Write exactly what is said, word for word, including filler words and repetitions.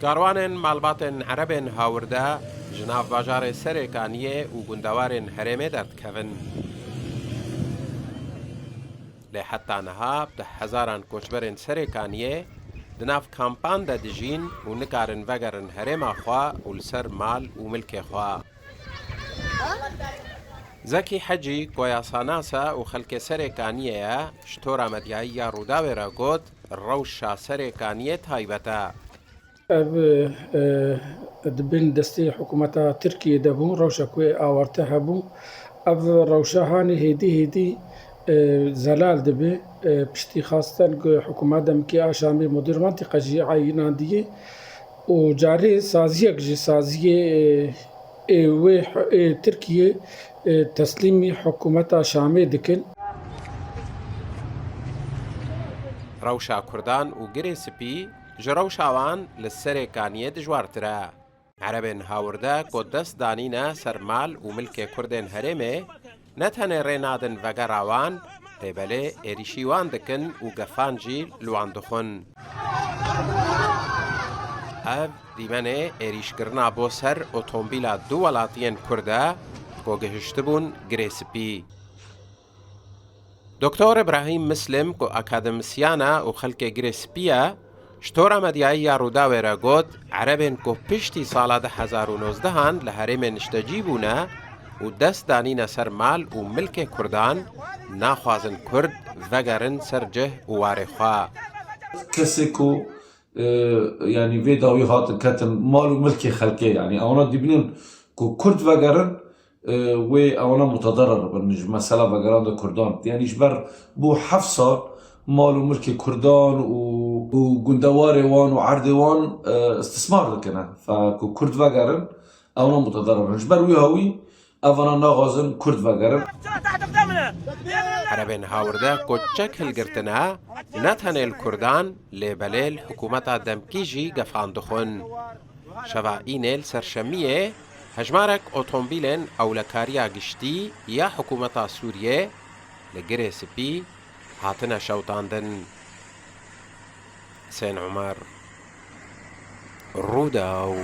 Karwanên malbatên Erebên Hawirde ji nav bajarê Serêkaniyê û gundewarên herêmê derdikevin. Lê heta niha bi hezaran koçberên Serêkaniyê di nav kampan de dijîn û nikarin vegerin herêma xwe û li ser mal û milkê xwe. Zekî Hecî, ku yasanas e û xelkê Serêkaniyê ye, ji tora medyayî ya Rûdawê re got, rewşa Serêkaniyê taybet e. Ev, e, di bin destê hikûmeta Tirkiyê de bû, rewşa ku ê awarte hebû. Ev rewşa hanê hêdî hêdî, e, zelal dibe. E, piştî xastan ku hikûmeta demkî a Şamê mudîr mantîqe jî eyînandiye û carê saziyek ji saziyê, e, ê wê, ê Tirkiyê, e, teslîmî hikûmeta Şamê dikin. Rewşa Kurdan û Girê Spî ji rewşa wan li Serêkaniyê dijwartir e. Erebên Hawirde ku dest danîne ser mal û milkê Kurdên herêmê, ne tenê rê nadin vegera wan, lê belê êrîşî wan dikin û gefan jî li wan dixwin. Ev dîmenê êrîşkirina bo ser otombîla du welatiyên Kurd e ku gihiştibûn Girê Spî. Doktor Îbrahîm Mislim ku akademisyen e û xelkê Girê Spî ye, ji tora medyayî ya Rûdawê re got, Erebên ku piştî sala du hezar û nozdehan li herêmê niştecî bûne û dest danîne ser mal û milkê Kurdan, naxwazin Kurd vegerin ser cih û warê xwe. Kesê ku, e, yanî vê dawî hatin ketin mal û milkê xelkê, yanî ewana dibînin ku Kurd vegerin, e, wê ewana mutederir bin ji mesela vegeran de Kurdan. Yanî ji ber bo heft sal mal û milkê Kurdan û, û gundewarê wan û erdê wan, e, istismar dikine. Fe ku Kurd vegerin, ewana mutederir bin. Ji ber wî hawî evana naxwazin Kurd vegerin. Erebên Hawirde ku çek hilgirtine, ne tenê li Kurdan, lê belê li hikûmeta demkî jî gefan dixwin. Şeva înê li ser şemiyê, hejmarek otombîlên ewlekariya giştî ya hikûmeta Sûriyê li Girê Spî hatine şewitandin. Husên Omer, Rûdaw.